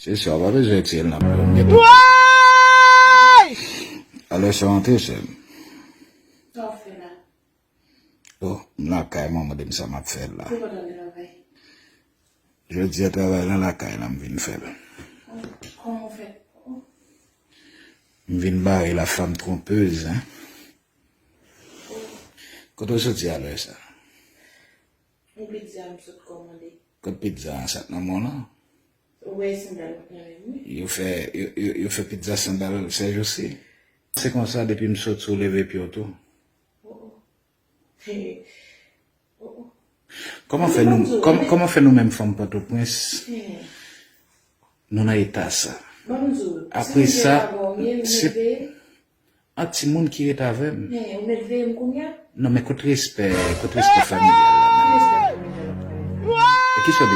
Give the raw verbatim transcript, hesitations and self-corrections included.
Se sa, w pa bezwen retire l nan pye w. M gen tan. Woy! Alè sa w antre, sè m. Sa w fè la? Oh, m lakay mwen, mande m sa m ap fè la. Ou pa t ale travay? Jodi a travay lan lakay la m vin fè l. Oh, kòman w fè? Oh. M vin bare la femme trompeuse, hein. Oh. Kote w soti alè sa? Yon pizza m sot kòmande. Kot pizza an, sa k nan men w lan? Ou wè sandal m nan men m, wi. Yo fè, yo, yo, yo fè pizza sandal sèjousi. Se konsa, depi m soti, w leve pye w tou. Oh, oh. He. Oh, oh. Kòman fè nou, kòman, kòman fè nou menm fanm Pòtoprens, he, nou nan eta sa? Apre sa, se a timoun ki ret avè m. Men, ou mèt veye m kounye a? Non, men kot respè, kot respè familyal la menm? Ki respè familyal w ap pale? E kisa w